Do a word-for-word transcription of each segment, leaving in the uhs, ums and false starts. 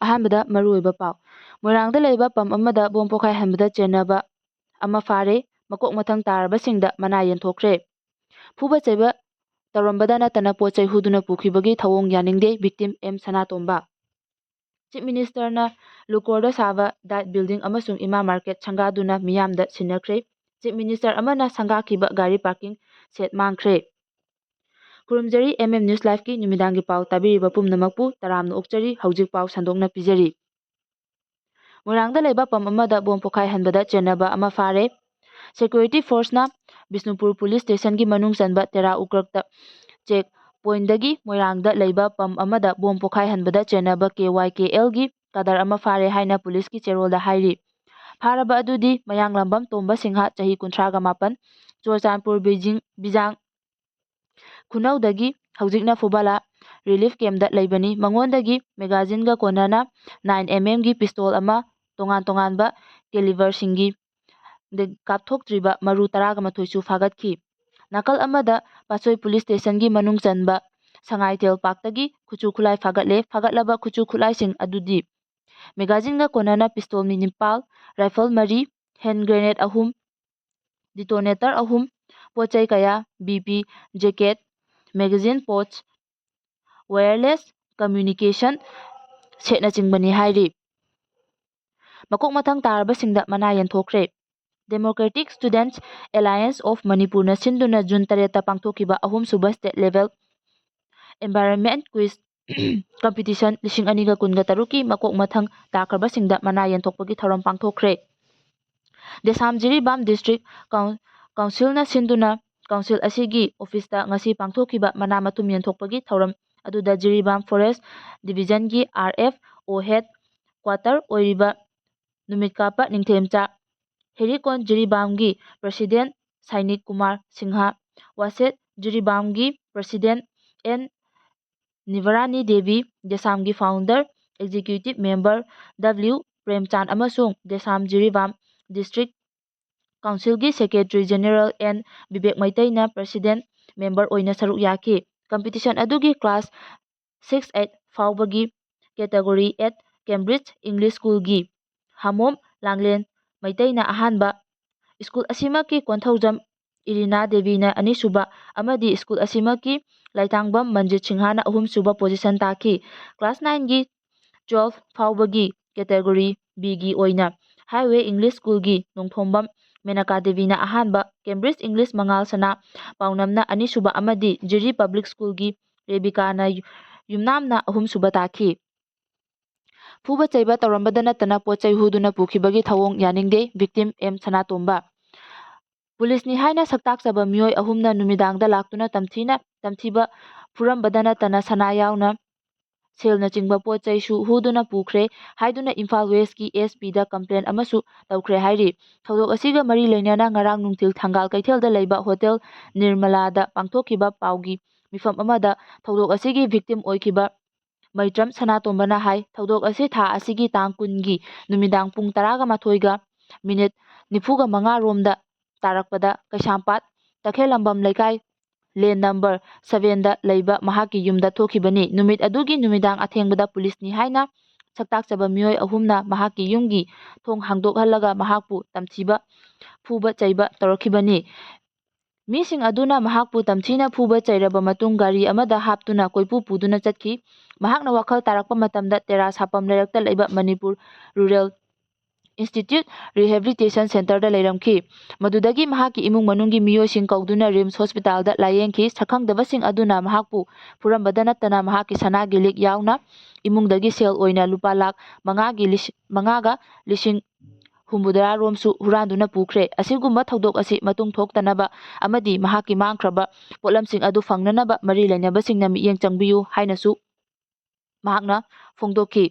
ꯑꯍꯥꯟꯕꯗ ꯃꯔꯨꯑꯣꯏꯕ ꯄꯥꯎ꯫ ꯃꯣꯏꯔꯥꯡꯗ ꯂꯩꯕ ꯄꯝ ꯑꯃꯗ ꯕꯣꯝ ꯄꯣꯈꯥꯏꯍꯟꯕꯗ ꯆꯦꯟꯅꯕ ꯑꯃ ꯐꯥꯔꯦ꯫ ꯃꯀꯣꯛ ꯃꯊꯪ ꯇꯥꯔꯕꯁꯤꯡꯗ ꯃꯅꯥ ꯌꯦꯟꯊꯣꯛꯈ꯭ꯔꯦ꯫ ꯐꯨꯕ ꯆꯩꯕ ꯇꯧꯔꯝꯕꯗ ꯅꯠꯇꯅ ꯄꯣꯠ ꯆꯩ ꯍꯨꯗꯨꯅ ꯄꯨꯈꯤꯕꯒꯤ ꯊꯧꯑꯣꯡ ꯌꯥꯅꯤꯡꯗꯦ, victim ꯑꯦꯝ ꯁꯅꯥꯇꯣꯝꯕ꯫ Chief Ministerꯅ ꯂꯨꯀꯣꯔꯗ ꯁꯥꯕ ꯗꯥꯏꯠ building ꯑꯃꯁꯨꯡ ꯏꯃꯥ market ꯁꯪꯒꯥꯗꯨꯅ ꯃꯤꯌꯥꯝꯗ ꯁꯤꯟꯅꯈ꯭ꯔꯦ꯫ Chief Minister ꯑꯃꯅ ꯁꯪꯒꯥꯈꯤꯕ ꯒꯥꯔꯤ parking shed ꯃꯥꯡꯈ꯭ꯔꯦ꯫ ꯈꯨꯔꯨꯝꯖꯔꯤ M M News Liveꯀꯤ ꯅꯨꯃꯤꯗꯥꯡꯒꯤ ꯄꯥꯎ ꯇꯥꯕꯤꯔꯤꯕ ꯄꯨꯝꯅꯃꯛꯄꯨ ꯇꯔꯥꯝꯅ ꯑꯣꯛꯆꯔꯤ꯫ ꯍꯧꯖꯤꯛ ꯄꯥꯎ ꯁꯟꯗꯣꯛꯅ ꯄꯤꯖꯔꯤ꯫ ꯃꯣꯏꯔꯥꯡꯗ ꯂꯩꯕ ꯄꯝ ꯑꯃꯗ ꯕꯣꯝ ꯄꯣꯈꯥꯏꯍꯟꯕꯗ ꯆꯦꯟꯅꯕ ꯑꯃ ꯐꯥꯔꯦ꯫ Security forceꯅ ꯕꯤꯁꯅꯨꯄꯨꯔ police stationꯒꯤ ꯃꯅꯨꯡ ꯆꯟꯕ ꯇꯦꯔꯥ ꯎꯀ꯭ꯔꯛꯇ check pointꯗꯒꯤ ꯃꯣꯏꯔꯥꯡꯗ ꯂꯩꯕ ꯄꯝ ꯑꯃꯗ ꯕꯣꯝ ꯄꯣꯈꯥꯏꯍꯟꯕꯗ ꯆꯦꯟꯅꯕ K Y K Lꯒꯤ cadre ꯑꯃ ꯐꯥꯔꯦ ꯍꯥꯏꯅ policeꯀꯤ ꯆꯦꯔꯣꯜꯗ ꯍꯥꯏꯔꯤ꯫ ꯐꯥꯔꯕ ꯑꯗꯨꯗꯤ ꯃꯌꯥꯡꯂꯝꯕꯝ ꯇꯣꯝꯕ ꯁꯤꯡꯍ, ꯆꯍꯤ ꯀꯨꯟꯊ꯭ꯔꯥꯒ ꯃꯥꯄꯟ, ꯆꯨꯔꯆꯥꯟꯄꯨꯔ ꯕꯤꯖꯤꯡ-, ꯕꯤꯖꯥꯡ ꯈꯨꯅꯧꯗꯒꯤ ꯍꯧꯖꯤꯛꯅ ꯐꯨꯕꯥꯂꯥ relief campꯗ ꯂꯩꯕꯅꯤ꯫ ꯃꯉꯣꯟꯗꯒꯤ magazineꯒ ꯀꯣꯟꯅꯅ nine M Mꯒꯤ pistol ꯑꯃ, ꯇꯣꯉꯥꯟ ꯇꯣꯉꯥꯟꯕ caliberꯁꯤꯡꯒꯤ ꯗ-, ꯀꯥꯞꯊꯣꯛꯇ꯭ꯔꯤꯕ ꯃꯔꯨ ꯇꯔꯥꯒ ꯃꯥꯊꯣꯏꯁꯨ ꯐꯥꯒꯠꯈꯤ꯫ ꯅꯥꯀꯜ ꯑꯃꯗ ꯄꯥꯠꯁꯣꯏ police stationꯒꯤ ꯃꯅꯨꯡ ꯆꯟꯕ ꯁꯉꯥꯏꯊꯦꯜ parkꯇꯒꯤ ꯈꯨꯠꯁꯨ ꯈꯨꯠꯂꯥꯏ ꯐꯥꯒꯠꯂꯦ꯫ ꯐꯥꯒꯠꯂꯕ ꯈꯨꯠꯁꯨ ꯈꯨꯠꯂꯥꯏꯁꯤꯡ ꯑꯗꯨꯗꯤ magazineꯒ ꯀꯣꯟꯅꯅ pistol ꯅꯤꯄꯥꯜ, rifle ꯃꯔꯤ, hand grenade ꯑꯍꯨꯝ, detonator ꯑꯍꯨꯝ, ꯄꯣꯠ ꯆꯩ ꯀꯌꯥ, B P jacket, magazine pouch, wireless communication setꯅꯆꯤꯡꯕꯅꯤ ꯍꯥꯏꯔꯤ꯫ ꯃꯀꯣꯛ ꯃꯊꯪ ꯇꯥꯔꯕꯁꯤꯡꯗ ꯃꯅꯥ ꯌꯦꯟꯊꯣꯛꯈ꯭ꯔꯦ꯫ Democratic Students Alliance of Manipurꯅ ꯁꯤꯟꯗꯨꯅ June ꯇꯔꯦꯠꯇ ꯄꯥꯡꯊꯣꯛꯈꯤꯕ ꯑꯍꯨꯝꯁꯨꯕ state level environment quiz competition ꯂꯤꯁꯤꯡ ꯑꯅꯤꯒ ꯀꯨꯟꯒ ꯇꯔꯨꯛꯀꯤ ꯃꯀꯣꯛ ꯃꯊꯪ ꯇꯥꯈ꯭ꯔꯕꯁꯤꯡꯗ ꯃꯅꯥ ꯌꯦꯟꯊꯣꯛꯄꯒꯤ ꯊꯧꯔꯝ ꯄꯥꯡꯊꯣꯛꯈ꯭ꯔꯦ꯫ ꯗꯦꯁꯥꯝ ꯖꯤꯔꯤꯕꯥꯝ District Coun-, Councilꯅ ꯁꯤꯟꯗꯨꯅ council ꯑꯁꯤꯒꯤ officeꯇ ꯉꯁꯤ ꯄꯥꯡꯊꯣꯛꯈꯤꯕ ꯃꯅꯥ ꯃꯊꯨꯝ ꯌꯦꯟꯊꯣꯛꯄꯒꯤ ꯊꯧꯔꯝ ꯑꯗꯨꯗ Jiribam Forest Divisionꯒꯤ R F O headquarter ꯑꯣꯏꯔꯤꯕ ꯅꯨꯃꯤꯠ ꯀꯥꯞꯄ ꯅꯤꯡꯊꯦꯝꯆꯥ ꯍꯦꯔꯤꯀꯣꯟ ꯖꯤꯔꯤꯕꯥꯝꯒꯤ President Sainik Kumar Singh, ꯋꯥꯁꯦꯠ ꯖꯤꯔꯤꯕꯥꯝꯒꯤ President N ꯅꯤꯚꯔꯥꯅꯤ Devi, ꯗꯦꯁꯥꯝꯒꯤ founder, executive member W ꯄ꯭ꯔꯦꯝꯆꯥꯟ ꯑꯃꯁꯨꯡ ꯗꯦꯁꯥꯝ Jiribam District Councilꯒꯤ Secretary General N Bibek ꯃꯩꯇꯩꯅ President member ꯑꯣꯏꯅ ꯁꯔꯨꯛ ꯌꯥꯈꯤ꯫ Competition ꯑꯗꯨꯒꯤ class six eight ꯐꯥꯎꯕꯒꯤ category eight ꯀꯦꯝꯕ꯭ꯔꯤꯖ ꯏꯪꯂꯤꯁ ꯁ꯭ꯀꯨꯜꯒꯤ ꯍꯥꯃꯣꯝ ꯂꯥꯡꯂꯦꯟ ꯃꯩꯇꯩꯅ ꯑꯍꯥꯟꯕ, ꯁ꯭ꯀꯨꯜ ꯑꯁꯤꯃꯛꯀꯤ ꯀꯣꯟꯊꯧꯖꯝ ꯏꯔꯤꯅꯥ ꯗꯦꯕꯤꯅ ꯑꯅꯤꯁꯨꯕ ꯑꯃꯗꯤ ꯁ꯭ꯀꯨꯜ ꯑꯁꯤꯃꯛꯀꯤ ꯂꯥꯏꯇꯥꯡꯕꯝ ꯃꯟꯖꯤꯠ ꯁꯤꯡꯍꯥꯅ ꯑꯍꯨꯝꯁꯨꯕ ꯄꯣꯖꯤꯁꯟ ꯇꯥꯈꯤ꯫ ꯀ꯭ꯂꯥꯁ ꯅꯥꯏꯟꯒꯤ ꯇꯨꯋꯦꯜꯐ ꯐꯥꯎꯕꯒꯤ ꯀꯦꯇꯦꯒꯣꯔꯤ ꯕꯤꯒꯤ ꯑꯣꯏꯅ ꯍꯥꯏꯋꯦ ꯏꯪꯂꯤꯁ ꯁ꯭ꯀꯨꯜꯒꯤ ꯅꯣꯡꯊꯣꯝꯕꯝ ꯃꯦꯅꯀꯥ ꯗꯦꯕꯤꯅ ꯑꯍꯥꯟꯕ, ꯀꯦꯝꯕ꯭ꯔꯤꯖ ꯏꯪꯂꯤꯁ ꯃꯉꯥꯜ ꯁꯅꯥ ꯄꯥꯎꯅꯝꯅ ꯑꯅꯤꯁꯨꯕ ꯑꯃꯗꯤ ꯖꯤꯔꯤ ꯄꯕ꯭ꯂꯤꯛ ꯁ꯭ꯀꯨꯜꯒꯤ ꯔꯦꯕꯤꯀꯥꯅ ꯌꯨꯝꯅꯥꯝꯅ ꯑꯍꯨꯝꯁꯨꯕ ꯇꯥꯈꯤ꯫ ꯐꯨꯕ ꯆꯩꯕ ꯇꯧꯔꯝꯕꯗ ꯅꯠꯇꯅ ꯄꯣꯠ ꯆꯩ ꯍꯨꯗꯨꯅ ꯄꯨꯈꯤꯕꯒꯤ ꯊꯧꯑꯣꯡ ꯌꯥꯅꯤꯡꯗꯦ, ꯚꯤꯛꯇꯤꯝ ꯑꯦꯝ ꯁꯅꯥꯇꯣꯝꯕ꯫ ꯄꯨꯂꯤꯁꯅꯤ ꯍꯥꯏꯅ ꯁꯛꯇꯥꯛꯆꯕ ꯃꯤꯑꯣꯏ ꯑꯍꯨꯝꯅ ꯅꯨꯃꯤꯗꯥꯡꯗ ꯂꯥꯛꯇꯨꯅ ꯇꯝꯊꯤꯅ, ꯇꯝꯊꯤꯕ ꯐꯨꯔꯝꯕꯗ ꯅꯠꯇꯅ ꯁꯅꯥ ꯌꯥꯎꯅ ꯁꯦꯜꯅꯆꯤꯡꯕ ꯄꯣꯠ ꯆꯩꯁꯨ ꯍꯨꯗꯨꯅ ꯄꯨꯈ꯭ꯔꯦ ꯍꯥꯏꯗꯨꯅ ꯏꯝꯐꯥꯜ ꯋꯦꯁꯀꯤ ꯑꯦꯁ ꯄꯤꯗ ꯀꯝꯄ꯭ꯂꯦꯟ ꯑꯃꯁꯨ ꯇꯧꯈ꯭ꯔꯦ ꯍꯥꯏꯔꯤ꯫ ꯊꯧꯗꯣꯛ ꯑꯁꯤꯒ ꯃꯔꯤ ꯂꯩꯅꯅ ꯉꯔꯥꯡ ꯅꯨꯡꯊꯤꯜ ꯊꯪꯒꯥꯜ ꯀꯩꯊꯦꯜꯗ ꯂꯩꯕ ꯍꯣꯇꯦꯜ ꯅꯤꯔꯃꯂꯥꯗ ꯄꯥꯡꯊꯣꯛꯈꯤꯕ ꯄꯥꯎꯒꯤ ꯃꯤꯐꯝ ꯑꯃꯗ ꯊꯧꯗꯣꯛ ꯑꯁꯤꯒꯤ ꯚꯤꯛꯇꯤꯝ ꯑꯣꯏꯈꯤꯕ ꯃꯩꯇ꯭ꯔꯝ ꯁꯅꯥꯇꯣꯝꯕꯅ ꯍꯥꯏ, ꯊꯧꯗꯣꯛ ꯑꯁꯤ ꯊꯥ ꯑꯁꯤꯒꯤ ꯇꯥꯡ ꯀꯨꯟꯒꯤ ꯅꯨꯃꯤꯗꯥꯡ ꯄꯨꯡ ꯇꯔꯥꯒ ꯃꯥꯊꯣꯏꯒ ꯃꯤꯅꯤꯠ ꯅꯤꯐꯨꯒ ꯃꯉꯥ ꯔꯣꯝꯗ ꯇꯥꯔꯛꯄꯗ ꯀꯩꯁꯥꯝꯄꯥꯠ ꯇꯈꯦꯜꯂꯝꯕꯝ ꯂꯩꯀꯥꯏ ꯂꯦꯟ ꯅꯝꯕꯔ ꯁꯚꯦꯟꯗ ꯂꯩꯕ ꯃꯍꯥꯛꯀꯤ ꯌꯨꯝꯗ ꯊꯣꯛꯈꯤꯕꯅꯤ꯫ ꯅꯨꯃꯤꯠ ꯑꯗꯨꯒꯤ ꯅꯨꯃꯤꯗꯥꯡ ꯑꯊꯦꯡꯕꯗ ꯄꯨꯂꯤꯁꯅꯤ ꯍꯥꯏꯅ ꯁꯛꯇꯥꯛꯆꯕ ꯃꯤꯑꯣꯏ ꯑꯍꯨꯝꯅ ꯃꯍꯥꯛꯀꯤ ꯌꯨꯝꯒꯤ ꯊꯣꯡ ꯍꯥꯡꯗꯣꯛꯍꯜꯂꯒ ꯃꯍꯥꯛꯄꯨ ꯇꯝꯊꯤꯕ ꯐꯨꯕ ꯆꯩꯕ ꯇꯧꯔꯛꯈꯤꯕꯅꯤ꯫ ꯃꯤꯁꯤꯡ ꯑꯗꯨꯅ ꯃꯍꯥꯛꯄꯨ ꯇꯝꯊꯤꯅ ꯐꯨꯕ ꯆꯩꯔꯕ ꯃꯇꯨꯡ ꯒꯥꯔꯤ ꯑꯃꯗ ꯍꯥꯞꯇꯨꯅ ꯀꯣꯏꯄꯨ ꯄꯨꯗꯨꯅ ꯆꯠꯈꯤ꯫ ꯃꯍꯥꯛꯅ ꯋꯥꯈꯜ ꯇꯥꯔꯛꯄ ꯃꯇꯝꯗ ꯇꯦꯔꯥ ꯁꯥꯄꯝ ꯂꯩꯔꯛꯇ ꯂꯩꯕ ꯃꯅꯤꯄꯨꯔ ꯔꯨꯔꯦꯜ ꯏꯟꯁꯇꯤꯇ꯭ꯌꯨꯠ ꯔꯤꯍꯦꯕꯤꯂꯤꯇꯦꯁꯟ ꯁꯦꯟꯇꯔꯗ ꯂꯩꯔꯝꯈꯤ꯫ ꯃꯗꯨꯗꯒꯤ ꯃꯍꯥꯛꯀꯤ ꯏꯃꯨꯡ ꯃꯅꯨꯡꯒꯤ ꯃꯤꯑꯣꯏꯁꯤꯡ ꯀꯧꯗꯨꯅ ꯔꯤꯝꯁ ꯍꯣꯁꯄꯤꯇꯥꯜꯗ ꯂꯥꯌꯦꯡꯈꯤ꯫ ꯁꯛꯈꯪꯗꯕꯁꯤꯡ ꯑꯗꯨꯅ ꯃꯍꯥꯛꯄꯨ ꯐꯨꯔꯝꯕꯗ ꯅꯠꯇꯅ ꯃꯍꯥꯛꯀꯤ ꯁꯅꯥꯒꯤ ꯂꯤꯛ ꯌꯥꯎꯅ ꯏꯃꯨꯡꯗꯒꯤ ꯁꯦꯜ ꯑꯣꯏꯅ ꯂꯨꯄꯥ ꯂꯥꯈ ꯃꯉꯥꯒꯤ ꯂꯤꯁꯤꯡ, ꯃꯉꯥꯒ ꯂꯤꯁꯤꯡ ꯍꯨꯝꯐꯨꯇꯔꯥ ꯔꯣꯝꯁꯨ ꯍꯨꯔꯥꯟꯗꯨꯅ ꯄꯨꯈ꯭ꯔꯦ꯫ ꯑꯁꯤꯒꯨꯝꯕ ꯊꯧꯗꯣꯛ ꯑꯁꯤ ꯃꯇꯨꯡ ꯊꯣꯛꯇꯅꯕ ꯑꯃꯗꯤ ꯃꯍꯥꯛꯀꯤ ꯃꯥꯡꯈ꯭ꯔꯕ ꯄꯣꯠꯂꯝꯁꯤꯡ ꯑꯗꯨ ꯐꯪꯅꯅꯕ ꯃꯔꯤ ꯂꯩꯅꯕꯁꯤꯡꯅ ꯃꯤꯠꯌꯦꯡ ꯆꯪꯕꯤꯌꯨ ꯍꯥꯏꯅꯁꯨ ꯃꯍꯥꯛꯅ ꯐꯣꯡꯗꯣꯛꯈꯤ꯫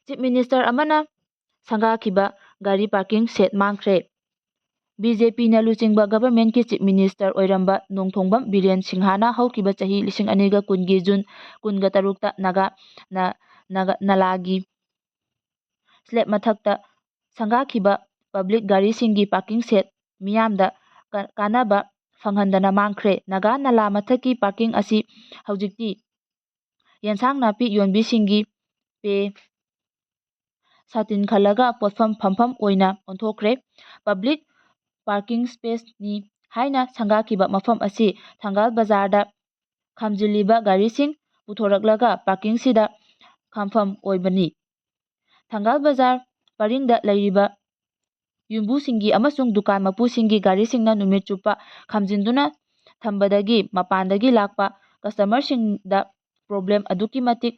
ꯆꯤꯐ ꯃꯤꯅꯤꯁꯇꯔ ꯑꯃꯅ ꯁꯪꯒꯥꯈꯤꯕ ꯒꯥꯔꯤ ꯄꯥꯔꯀꯤꯡ ꯁꯦꯠ ꯃꯥꯡꯈ꯭ꯔꯦ꯫ ꯕꯤ ꯖꯦ ꯄꯤꯅ ꯂꯨꯆꯤꯡꯕ ꯒꯚꯔꯟꯃꯦꯟꯠꯀꯤ ꯆꯤꯐ ꯃꯤꯅꯤꯁꯇꯔ ꯑꯣꯏꯔꯝꯕ ꯅꯣꯡꯊꯣꯡꯕꯝ ꯕꯤꯔꯦꯟ ꯁꯤꯡꯍꯥꯅ ꯍꯧꯈꯤꯕ ꯆꯍꯤ ꯂꯤꯁꯤꯡ ꯑꯅꯤꯒ ꯀꯨꯟꯒꯤ ꯖꯨꯟ ꯀꯨꯟꯒ ꯇꯔꯨꯛꯇ ꯅꯥꯒꯥ, ꯅ-, ꯅꯥꯒꯥ, ꯅꯥꯂꯥꯒꯤ ꯁ꯭ꯂꯦꯕ ꯃꯊꯛꯇ ꯁꯪꯒꯥꯈꯤꯕ ꯄꯕ꯭ꯂꯤꯛ ꯒꯥꯔꯤꯁꯤꯡꯒꯤ ꯄꯥꯔꯀꯤꯡ ꯁꯦꯠ ꯃꯤꯌꯥꯝꯗ ꯀ-, ꯀꯥꯟꯅꯕ ꯐꯪꯍꯟꯗꯅ ꯃꯥꯡꯈ꯭ꯔꯦ꯫ ꯅꯥꯒꯥ ꯅꯂꯥ ꯃꯊꯛꯀꯤ ꯄꯥꯔꯀꯤꯡ ꯑꯁꯤ ꯍꯧꯖꯤꯛꯇꯤ ꯌꯦꯟꯁꯥꯡ ꯅꯥꯄꯤ ꯌꯣꯟꯕꯤꯁꯤꯡꯒꯤ ꯄꯦ ꯁꯥꯇꯤꯟ ꯈꯜꯂꯒ ꯄꯣꯠꯐꯝ ꯐꯝꯐꯝ ꯑꯣꯏꯅ ꯑꯣꯟꯊꯣꯛꯈ꯭ꯔꯦ꯫ ꯄꯕ꯭ꯂꯤꯛ ꯄꯥꯔꯀꯤꯡ ꯁ꯭ꯄꯦꯁꯅꯤ ꯍꯥꯏꯅ ꯁꯪꯒꯥꯈꯤꯕ ꯃꯐꯝ ꯑꯁꯤ ꯊꯪꯒꯥꯜ ꯕꯖꯥꯔꯗ ꯈꯥꯝꯖꯤꯜꯂꯤꯕ ꯒꯥꯔꯤꯁꯤꯡ ꯄꯨꯊꯣꯔꯛꯂꯒ ꯄꯥꯔꯀꯤꯡꯁꯤꯗ ꯈꯥꯝꯐꯝ ꯑꯣꯏꯕꯅꯤ꯫ ꯊꯪꯒꯥꯜ ꯕꯖꯥꯔ ꯄꯔꯤꯡꯗ ꯂꯩꯔꯤꯕ ꯌꯨꯝꯕꯨꯁꯤꯡꯒꯤ ꯑꯃꯁꯨꯡ ꯗꯨꯀꯥꯟ ꯃꯄꯨꯁꯤꯡꯒꯤ ꯒꯥꯔꯤꯁꯤꯡꯅ ꯅꯨꯃꯤꯠ ꯆꯨꯞꯄ ꯈꯥꯝꯖꯤꯟꯗꯨꯅ ꯊꯝꯕꯗꯒꯤ ꯃꯄꯥꯟꯗꯒꯤ ꯂꯥꯛꯄ ꯀꯁꯇꯃꯔꯁꯤꯡꯗ ꯄ꯭ꯔꯣꯕ꯭ꯂꯦꯝ ꯑꯗꯨꯛꯀꯤ ꯃꯇꯤꯛ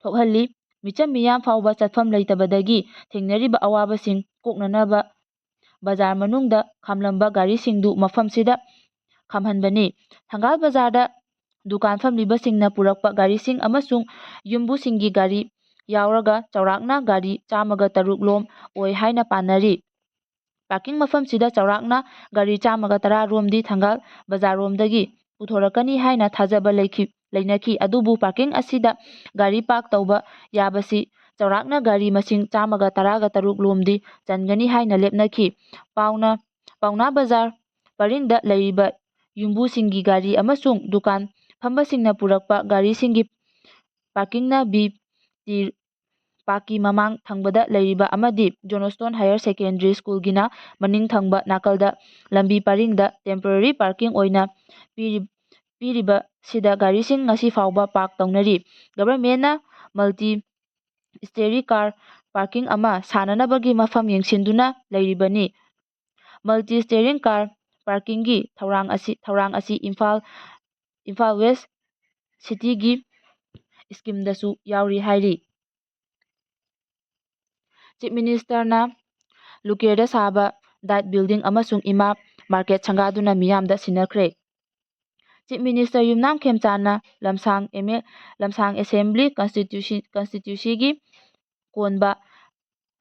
ꯊꯣꯛꯍꯜꯂꯤ꯫ ꯃꯤꯆꯝ ꯃꯤꯌꯥꯝ ꯐꯥꯎꯕ ꯆꯠꯐꯝ ꯂꯩꯇꯕꯗꯒꯤ ꯊꯦꯡꯅꯔꯤꯕ ꯑꯋꯥꯕꯁꯤꯡ ꯀꯣꯛꯅꯅꯕ ꯕꯖꯥꯔ ꯃꯅꯨꯡꯗ ꯈꯥꯝꯂꯝꯕ ꯒꯥꯔꯤꯁꯤꯡꯗꯨ ꯃꯐꯝꯁꯤꯗ ꯈꯥꯝꯍꯟꯕꯅꯤ꯫ ꯊꯪꯒꯥꯜ ꯕꯖꯥꯔꯗ ꯗꯨꯀꯥꯟ ꯐꯝꯂꯤꯕꯁꯤꯡꯅ ꯄꯨꯔꯛꯄ ꯒꯥꯔꯤꯁꯤꯡ ꯑꯃꯁꯨꯡ ꯌꯨꯝꯕꯨꯁꯤꯡꯒꯤ ꯒꯥꯔꯤ ꯌꯥꯎꯔꯒ ꯆꯥꯎꯔꯥꯛꯅ ꯒꯥꯔꯤ ꯆꯥꯝꯃꯒ ꯇꯔꯨꯛ ꯂꯣꯝ ꯑꯣꯏ ꯍꯥꯏꯅ ꯄꯥꯅꯔꯤ꯫ ꯄꯥꯔꯀꯤꯡ ꯃꯐꯝꯁꯤꯗ ꯆꯥꯎꯔꯥꯛꯅ ꯒꯥꯔꯤ ꯆꯥꯝꯃꯒ ꯇꯔꯥ ꯔꯣꯝꯗꯤ ꯊꯪꯒꯥꯜ ꯕꯖꯥꯔꯔꯣꯝꯗꯒꯤ ꯄꯨꯊꯣꯔꯛꯀꯅꯤ ꯍꯥꯏꯅ ꯊꯥꯖꯕ ꯂꯩꯈꯤ, ꯂꯩꯅꯈꯤ꯫ ꯑꯗꯨꯕꯨ ꯄꯥꯔꯀꯤꯡ ꯑꯁꯤꯗ ꯒꯥꯔꯤ ꯄꯥꯔꯛ ꯇꯧꯕ ꯌꯥꯕꯁꯤ ꯆꯥꯎꯔꯥꯛꯅ ꯒꯥꯔꯤ ꯃꯁꯤꯡ ꯆꯥꯝꯃꯒ ꯇꯔꯥꯒ ꯇꯔꯨꯛ ꯂꯣꯝꯗꯤ ꯆꯟꯒꯅꯤ ꯍꯥꯏꯅ ꯂꯦꯞꯅꯈꯤ꯫ ꯄꯥꯎꯅ, ꯄꯥꯎꯅꯥ ꯕꯖꯥꯔ ꯄꯔꯤꯡꯗ ꯂꯩꯔꯤꯕ ꯌꯨꯝꯕꯨꯁꯤꯡꯒꯤ ꯒꯥꯔꯤ ꯑꯃꯁꯨꯡ ꯗꯨꯀꯥꯟ ꯐꯝꯕꯁꯤꯡꯅ ꯄꯨꯔꯛꯄ ꯒꯥꯔꯤꯁꯤꯡꯒꯤ ꯄꯥꯔꯀꯤꯡꯅ ꯕꯤ ꯇꯤ ꯄꯥꯔꯛꯀꯤ ꯃꯃꯥꯡ ꯊꯪꯕꯗ ꯂꯩꯔꯤꯕ ꯑꯃꯗꯤ ꯖꯣꯟꯁꯇꯣꯟ ꯍꯥꯌꯔ ꯁꯦꯀꯦꯟꯗꯔꯤ ꯁ꯭ꯀꯨꯜꯒꯤꯅ ꯃꯅꯤꯡ ꯊꯪꯕ ꯅꯥꯀꯜꯗ ꯂꯝꯕꯤ ꯄꯔꯤꯡꯗ ꯇꯦꯝꯄꯣꯔꯔꯤ ꯄꯥꯔꯀꯤꯡ ꯑꯣꯏꯅ ꯄꯤꯔꯤ-, ꯄꯤꯔꯤꯕꯁꯤꯗ ꯒꯥꯔꯤꯁꯤꯡ ꯉꯁꯤ ꯐꯥꯎꯕ ꯄꯥꯔꯛ ꯇꯧꯅꯔꯤ꯫ ꯒꯚꯔꯟꯃꯦꯟꯠꯅ ꯃꯜꯇꯤ ꯁ꯭ꯇꯦꯔꯤ ꯀꯥꯔ ꯄꯥꯔꯀꯤꯡ ꯑꯃ ꯁꯥꯅꯅꯕꯒꯤ ꯃꯐꯝ ꯌꯦꯡꯁꯤꯟꯗꯨꯅ ꯂꯩꯔꯤꯕꯅꯤ꯫ ꯃꯜꯇꯤ ꯁ꯭ꯇꯦꯔꯤꯡ ꯀꯥꯔ ꯄꯥꯔꯀꯤꯡꯒꯤ ꯊꯧꯔꯥꯡ ꯑꯁꯤ, ꯊꯧꯔꯥꯡ ꯑꯁꯤ ꯏꯝꯐꯥꯜ, ꯏꯝꯐꯥꯜ ꯋꯦꯁ ꯁꯤꯇꯤꯒꯤ ꯁ꯭ꯀꯤꯝꯗꯁꯨ ꯌꯥꯎꯔꯤ ꯍꯥꯏꯔꯤ꯫ ꯆꯤꯐ ꯃꯤꯅꯤꯁꯇꯔꯅ ꯂꯨꯀꯦꯔꯗ ꯁꯥꯕ ꯗꯥꯏꯠ ꯕꯤꯜꯗꯤꯡ ꯑꯃꯁꯨꯡ ꯏꯃꯥ ꯃꯥꯔꯀꯦꯠ ꯁꯪꯒꯥꯗꯨꯅ ꯃꯤꯌꯥꯝꯗ ꯁꯤꯟꯅꯈ꯭ꯔꯦ꯫ ꯆꯤꯐ ꯃꯤꯅꯤꯁꯇꯔ ꯌꯨꯝꯅꯥꯝ ꯈꯦꯝꯆꯥꯟꯅ Lamsang M L, Lamsang assembly constituency-, ꯀꯟꯁꯇꯤꯇ꯭ꯌꯨꯁꯤꯒꯤ ꯀꯣꯟꯕ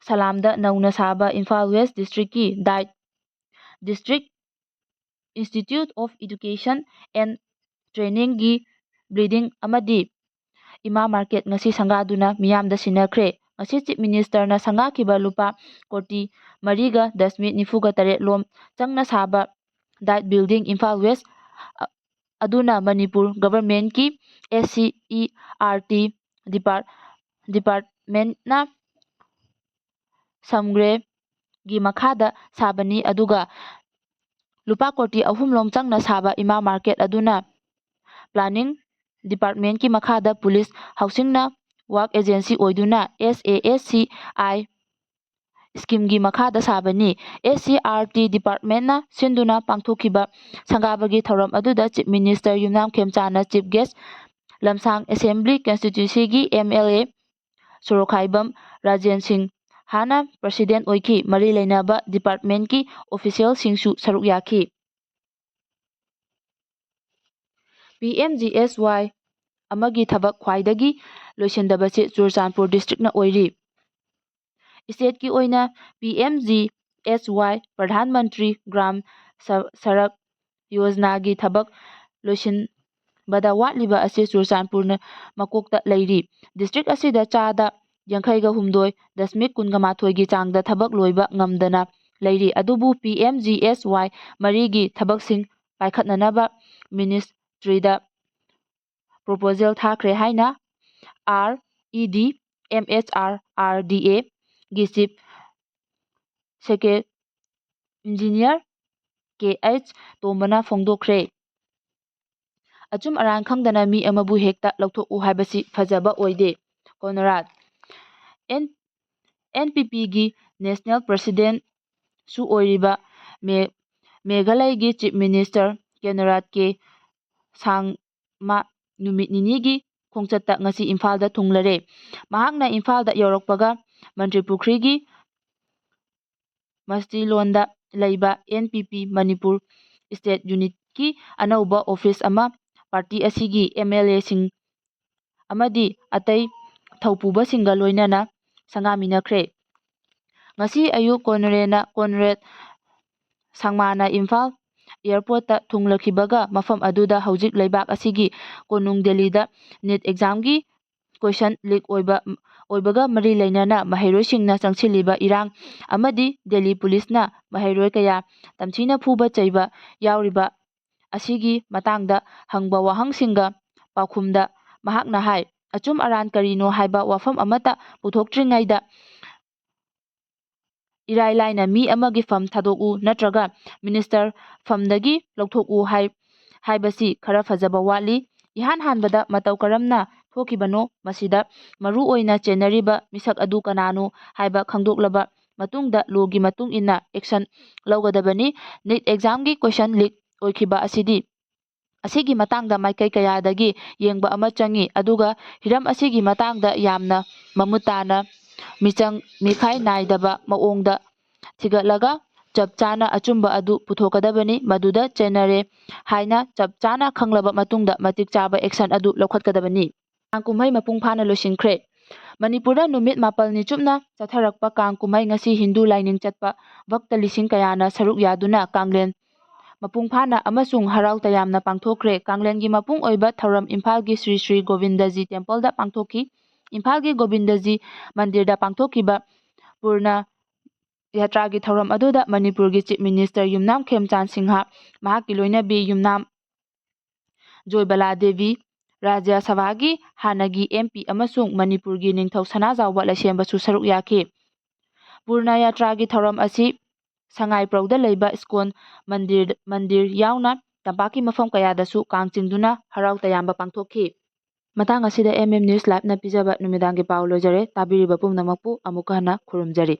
ꯁꯂꯥꯝꯗ ꯅꯧꯅ ꯁꯥꯕ ꯏꯝꯐꯥꯜ ꯋꯦꯁ ꯗꯤꯁꯇ꯭ꯔꯤꯛꯀꯤ DIET, district institute of education and ꯇ꯭ꯔꯦꯅꯤꯡꯒꯤ ꯕꯤꯜꯗꯤꯡ ꯑꯃꯗꯤ ꯏꯃꯥ ꯃꯥꯔꯀꯦꯠ ꯉꯁꯤ ꯁꯪꯒꯥꯗꯨꯅ ꯃꯤꯌꯥꯝꯗ ꯁꯤꯟꯅꯈ꯭ꯔꯦ꯫ ꯉꯁꯤ ꯆꯤꯐ ꯃꯤꯅꯤꯁꯇꯔꯅ ꯁꯪꯒꯥꯈꯤꯕ ꯂꯨꯄꯥ ꯀꯣꯇꯤ ꯃꯔꯤꯒ ꯗꯁꯃꯤꯠ ꯅꯤꯐꯨꯒ ꯇꯔꯦꯠ ꯂꯣꯝ ꯆꯪꯅ ꯁꯥꯕ Dait Building, Imphal West, ꯑ-, ꯑꯗꯨꯅ Manipur ꯒꯚꯔꯟꯃꯦꯟꯠꯀꯤ S C E R T ꯗꯤꯄꯥꯔꯠ-, ꯗꯤꯄꯥꯔꯠꯃꯦꯟꯠꯅ ꯁꯝꯒ꯭ꯔꯦꯒꯤ ꯃꯈꯥꯗ ꯁꯥꯕꯅꯤ, ꯑꯗꯨꯒ ꯂꯨꯄꯥ ꯀꯣꯇꯤ ꯑꯍꯨꯝ ꯂꯣꯝ ꯆꯪꯅ ꯁꯥꯕ ꯏꯃꯥ ꯃꯥꯔꯀꯦꯠ ꯑꯗꯨꯅ ꯄ꯭ꯂꯥꯅꯤꯡ ꯗꯤꯄꯥꯔꯠꯃꯦꯟꯠꯀꯤ ꯃꯈꯥꯗ ꯄꯨꯂꯤꯁ ꯍꯥꯎꯁꯤꯡꯅ ꯋꯥꯔꯛ ꯑꯦꯖꯦꯟꯁꯤ ꯑꯣꯏꯗꯨꯅ S A S C I ꯁ꯭ꯀꯤꯝꯒꯤ ꯃꯈꯥꯗ ꯁꯥꯕꯅꯤ꯫ S C R T ꯗꯤꯄꯥꯔꯠꯃꯦꯟꯠꯅ ꯁꯤꯟꯗꯨꯅ ꯄꯥꯡꯊꯣꯛꯈꯤꯕ ꯁꯪꯒꯥꯕꯒꯤ ꯊꯧꯔꯝ ꯑꯗꯨꯗ ꯆꯤꯐ ꯃꯤꯅꯤꯁꯇꯔ ꯌꯨꯝꯅꯥꯝ ꯈꯦꯝꯆꯥꯟꯅ ꯆꯤꯐ ꯒꯦꯁ, ꯂꯝꯁꯥꯡ ꯑꯦꯁꯦꯝꯕ꯭ꯂꯤ ꯀꯟꯁꯇꯤꯇ꯭ꯋꯦꯟꯁꯤꯒꯤ M L A ꯁꯣꯔꯣꯛꯈꯥꯏꯕꯝ ꯔꯥꯖꯦꯟ ꯁꯤꯡ ꯍꯥꯅ ꯄ꯭ꯔꯁꯤꯗꯦꯟꯠ ꯑꯣꯏꯈꯤ꯫ ꯃꯔꯤ ꯂꯩꯅꯕ ꯗꯤꯄꯥꯔꯠꯃꯦꯟꯠꯀꯤ ꯑꯣꯐꯤꯁꯤꯌꯦꯜꯁꯤꯡꯁꯨ ꯁꯔꯨꯛ ꯌꯥꯈꯤ꯫ P M G S Y ꯑꯃꯒꯤ ꯊꯕꯛ ꯈ꯭ꯋꯥꯏꯗꯒꯤ ꯂꯣꯏꯁꯤꯟꯗꯕꯁꯤ ꯆꯨꯔꯆꯥꯟꯄꯨꯔ ꯗꯤꯁꯇ꯭ꯔꯤꯛꯅ ꯑꯣꯏꯔꯤ꯫ ꯁ꯭ꯇꯦꯠꯀꯤ ꯑꯣꯏꯅ P M G S Y, Pradhan Mantri gram ꯁ-, ꯁꯔꯛ ꯌꯣꯖꯅꯥꯒꯤ ꯊꯕꯛ ꯂꯣꯏꯁꯤꯟꯕꯗ ꯋꯥꯠꯂꯤꯕ ꯑꯁꯤ ꯆꯨꯔꯆꯥꯟꯄꯨꯔꯅ ꯃꯀꯣꯛꯇ ꯂꯩꯔꯤ꯫ ꯗꯤꯁꯇ꯭ꯔꯤꯛ ꯑꯁꯤꯗ ꯆꯥꯗ ꯌꯥꯡꯈꯩꯒ ꯍꯨꯝꯗꯣꯏ ꯗꯁꯃꯤꯛ ꯀꯨꯟꯒ ꯃꯥꯊꯣꯏꯒꯤ ꯆꯥꯡꯗ ꯊꯕꯛ ꯂꯣꯏꯕ ꯉꯝꯗꯅ ꯂꯩꯔꯤ꯫ ꯑꯗꯨꯕꯨ P M G S Y ꯃꯔꯤꯒꯤ ꯊꯕꯛꯁꯤꯡ ꯄꯥꯏꯈꯠꯅꯅꯕ ꯃꯤꯅꯤꯁꯇ꯭ꯔꯤꯗ ꯄ꯭ꯔꯣꯄꯣꯖꯦꯜ ꯊꯥꯈ꯭ꯔꯦ ꯍꯥꯏꯅ R E D M H R R D A ꯒꯤ ꯆꯤꯐ ꯁꯦꯀ꯭ꯔꯦ-, ꯏꯟꯖꯤꯅꯤꯌꯔ K H ꯇꯣꯝꯕꯅ ꯐꯣꯡꯗꯣꯛꯈ꯭ꯔꯦ꯫ ꯑꯆꯨꯝ ꯑꯔꯥꯟ ꯈꯪꯗꯅ ꯃꯤ ꯑꯃꯕꯨ ꯍꯦꯛꯇ ꯂꯧꯊꯣꯛꯎ ꯍꯥꯏꯕꯁꯤ ꯐꯖꯕ ꯑꯣꯏꯗꯦ꯫ ꯀꯣꯟꯔꯥꯗ꯫ N-, N P P ꯒꯤ ꯅꯦꯁꯅꯦꯜ ꯄ꯭ꯔꯁꯤꯗꯦꯟꯠꯁꯨ ꯑꯣꯏꯔꯤꯕ ꯃꯦ-, ꯃꯦꯘꯥꯂꯌꯒꯤ ꯆꯤꯐ ꯃꯤꯅꯤꯁꯇꯔ ꯀꯣꯟꯔꯥꯗ ꯀꯦ ꯁꯥꯡꯃꯥ ꯅꯨꯃꯤꯠ ꯅꯤꯅꯤꯒꯤ ꯈꯣꯡꯆꯠꯇ ꯉꯁꯤ ꯏꯝꯐꯥꯜꯗ ꯊꯨꯡꯂꯔꯦ꯫ ꯃꯍꯥꯛꯅ ꯏꯝꯐꯥꯜꯗ ꯌꯧꯔꯛꯄꯒ ꯃꯟꯇ꯭ꯔꯤ ꯄꯨꯈ꯭ꯔꯤꯒꯤ ꯃꯁꯇꯤꯂꯣꯟꯗ ꯂꯩꯕ N P P Manipur state ꯌꯨꯅꯤꯠꯀꯤ ꯑꯅꯧꯕ ꯑꯣꯐꯤꯁ ꯑꯃ ꯄꯥꯔꯇꯤ ꯑꯁꯤꯒꯤ M L A ꯁꯤꯡ ꯑꯃꯗꯤ ꯑꯇꯩ ꯊꯧꯄꯨꯕꯁꯤꯡꯒ ꯂꯣꯏꯅꯅ ꯁꯪꯒꯥꯃꯤꯟꯅꯈ꯭ꯔꯦ꯫ ꯉꯁꯤ ꯑꯌꯨꯛ ꯀꯣꯟꯔꯦꯅ-, ꯀꯣꯟꯔꯦꯗ ꯁꯥꯡꯃꯥꯅ ꯏꯝꯐꯥꯜ ꯑꯦꯌꯔꯄꯣꯔꯠꯇ ꯊꯨꯡꯂꯈꯤꯕꯒ ꯃꯐꯝ ꯑꯗꯨꯗ ꯍꯧꯖꯤꯛ ꯂꯩꯕꯥꯛ ꯑꯁꯤꯒꯤ ꯀꯣꯅꯨꯡ ꯗꯦꯜꯂꯤꯗ ꯅꯤꯠ ꯑꯦꯛꯖꯥꯝꯒꯤ ꯀꯣꯏꯁꯟ ꯂꯤꯛ ꯑꯣꯏꯕ, ꯑꯣꯏꯕꯒ ꯃꯔꯤ ꯂꯩꯅꯅ ꯃꯍꯩꯔꯣꯏꯁꯤꯡꯅ ꯆꯪꯁꯤꯜꯂꯤꯕ ꯏꯔꯥꯡ ꯑꯃꯗꯤ ꯗꯦꯜꯂꯤ ꯄꯨꯂꯤꯁꯅ ꯃꯍꯩꯔꯣꯏ ꯀꯌꯥ ꯇꯝꯊꯤꯅ ꯐꯨꯕ ꯆꯩꯕ ꯌꯥꯎꯔꯤꯕ ꯑꯁꯤꯒꯤ ꯃꯇꯥꯡꯗ ꯍꯪꯕ ꯋꯥꯍꯪꯁꯤꯡꯒ ꯄꯥꯎꯈꯨꯝꯗ ꯃꯍꯥꯛꯅ ꯍꯥꯏ, ꯑꯆꯨꯝ ꯑꯔꯥꯟ ꯀꯔꯤꯅꯣ ꯍꯥꯏꯕ ꯋꯥꯐꯝ ꯑꯃꯠꯇ ꯄꯨꯊꯣꯛꯇ꯭ꯔꯤꯉꯩꯗ ꯏꯔꯥꯏ ꯂꯥꯏꯅ ꯃꯤ ꯑꯃꯒꯤ ꯐꯝ ꯊꯥꯗꯣꯛꯎ ꯅꯠꯇ꯭ꯔꯒ ꯃꯤꯅꯤꯁꯇꯔ ꯐꯝꯗꯒꯤ ꯂꯧꯊꯣꯛꯎ ꯍꯥꯏ-, ꯍꯥꯏꯕꯁꯤ ꯈꯔ ꯐꯖꯕ ꯋꯥꯠꯂꯤ꯫ ꯏꯍꯥꯟ ꯍꯥꯟꯕꯗ ꯃꯇꯧ ꯀꯔꯝꯅ ꯊꯣꯛꯈꯤꯕꯅꯣ, ꯃꯁꯤꯗ ꯃꯔꯨ ꯑꯣꯏꯅ ꯆꯦꯟꯅꯔꯤꯕ ꯃꯤꯁꯛ ꯑꯗꯨ ꯀꯅꯥꯅꯣ ꯍꯥꯏꯕ ꯈꯪꯗꯣꯛꯂꯕ ꯃꯇꯨꯡꯗ ꯂꯣꯒꯤ ꯃꯇꯨꯡ ꯏꯟꯅ ꯑꯦꯛꯁꯟ ꯂꯧꯒꯗꯕꯅꯤ꯫ ꯅꯤꯠ ꯑꯦꯛꯖꯥꯝꯒꯤ ꯀꯣꯏꯁꯟ ꯂꯤꯛ ꯑꯣꯏꯈꯤꯕ ꯑꯁꯤꯗꯤ ꯑꯁꯤꯒꯤ ꯃꯇꯥꯡꯗ ꯃꯥꯏꯀꯩ ꯀꯌꯥꯗꯒꯤ ꯌꯦꯡꯕ ꯑꯃ ꯆꯪꯏ, ꯑꯗꯨꯒ ꯍꯤꯔꯝ ꯑꯁꯤꯒꯤ ꯃꯇꯥꯡꯗ ꯌꯥꯝꯅ ꯃꯃꯨꯠ ꯇꯥꯅ ꯃꯤꯆꯪ ꯃꯤꯈꯥꯏ ꯅꯥꯏꯗꯕ ꯃꯑꯣꯡꯗ ꯊꯤꯒꯠꯂꯒ ꯆꯞ ꯆꯥꯅ ꯑꯆꯨꯝꯕ ꯑꯗꯨ ꯄꯨꯊꯣꯛꯀꯗꯕꯅꯤ꯫ ꯃꯗꯨꯗ ꯆꯦꯟꯅꯔꯦ ꯍꯥꯏꯅ ꯆꯞ ꯆꯥꯅ ꯈꯪꯂꯕ ꯃꯇꯨꯡꯗ ꯃꯇꯤꯛ ꯆꯥꯕ ꯑꯦꯛꯁꯟ ꯑꯗꯨ ꯂꯧꯈꯠꯀꯗꯕꯅꯤ꯫ ꯀꯥꯡ ꯀꯨꯝꯍꯩ ꯃꯄꯨꯡ ꯐꯥꯅ ꯂꯣꯏꯁꯤꯟꯈ꯭ꯔꯦ꯫ ꯃꯅꯤꯄꯨꯔꯗ ꯅꯨꯃꯤꯠ ꯃꯥꯄꯜꯅꯤ ꯆꯨꯞꯅ ꯆꯠꯊꯔꯛꯄ ꯀꯥꯡ ꯀꯨꯝꯍꯩ ꯉꯁꯤ ꯍꯤꯟꯗꯨ ꯂꯥꯏꯅꯤꯡ ꯆꯠꯄ ꯚꯛꯇ ꯂꯤꯁꯤꯡ ꯀꯌꯥꯅ ꯁꯔꯨꯛ ꯌꯥꯗꯨꯅ ꯀꯥꯡꯂꯦꯟ ꯃꯄꯨꯡ ꯐꯥꯅ ꯑꯃꯁꯨꯡ ꯍꯔꯥꯎ ꯇꯌꯥꯝꯅ ꯄꯥꯡꯊꯣꯛꯈ꯭ꯔꯦ꯫ ꯀꯥꯡꯂꯦꯟꯒꯤ ꯃꯄꯨꯡ ꯑꯣꯏꯕ ꯊꯧꯔꯝ ꯏꯝꯐꯥꯜꯒꯤ ꯁ꯭ꯔꯤ ꯁ꯭ꯔꯤ ꯒꯣꯕꯤꯟꯗꯖꯤ ꯇꯦꯝꯄꯜꯗ ꯄꯥꯡꯊꯣꯛꯈꯤ꯫ ꯏꯝꯐꯥꯜꯒꯤ ꯒꯣꯕꯤꯟꯗꯖꯤ ꯃꯟꯗꯤꯔꯗ ꯄꯥꯡꯊꯣꯛꯈꯤꯕ ꯄꯨꯔꯅ ꯌꯥꯇ꯭ꯔꯥꯒꯤ ꯊꯧꯔꯝ ꯑꯗꯨꯗ ꯃꯅꯤꯄꯨꯔꯒꯤ ꯆꯤꯐ ꯃꯤꯅꯤꯁꯇꯔ ꯌꯨꯝꯅꯥꯝ ꯈꯦꯝꯆꯥꯟ ꯁꯤꯡꯍ, ꯃꯍꯥꯛꯀꯤ ꯂꯣꯏꯅꯕꯤ ꯌꯨꯝꯅꯥꯝ ꯖꯣꯏꯕꯂꯥ ꯗꯦꯕꯤ, ꯔꯥꯖ꯭ꯌ ꯁꯚꯥꯒꯤ ꯍꯥꯟꯅꯒꯤ ꯑꯦꯝ ꯄꯤ ꯑꯃꯁꯨꯡ ꯃꯅꯤꯄꯨꯔꯒꯤ ꯅꯤꯡꯊꯧ ꯁꯅꯥꯖꯥꯎꯕ ꯂꯩꯁꯦꯝꯕꯁꯨ ꯁꯔꯨꯛ ꯌꯥꯈꯤ꯫ ꯄꯨꯔꯅ ꯌꯥꯇ꯭ꯔꯥꯒꯤ ꯊꯧꯔꯝ ꯑꯁꯤ ꯁꯉꯥꯏꯄ꯭ꯔꯧꯗ ꯂꯩꯕ ꯏꯁꯀꯣꯟ ꯃꯟꯗꯤꯔ, ꯃꯟꯗꯤꯔ ꯌꯥꯎꯅ ꯇꯝꯄꯥꯛꯀꯤ ꯃꯐꯝ ꯀꯌꯥꯗꯁꯨ ꯀꯥꯡ ꯆꯤꯡꯗꯨꯅ ꯍꯔꯥꯎ ꯇꯌꯥꯝꯕ ꯄꯥꯡꯊꯣꯛꯈꯤ꯫ ꯃꯇꯥꯡ ꯑꯁꯤꯗ ꯑꯦꯝ ꯑꯦꯝ ꯅ꯭ꯌꯨꯁ ꯂꯥꯏꯚꯅ ꯄꯤꯖꯕ ꯅꯨꯃꯤꯗꯥꯡꯒꯤ ꯄꯥꯎ ꯂꯣꯏꯖꯔꯦ꯫ ꯇꯥꯕꯤꯔꯤꯕ ꯄꯨꯝꯅꯃꯛꯄꯨ ꯑꯃꯨꯛꯀ ꯍꯟꯅ ꯈꯨꯔꯨꯝꯖꯔꯤ꯫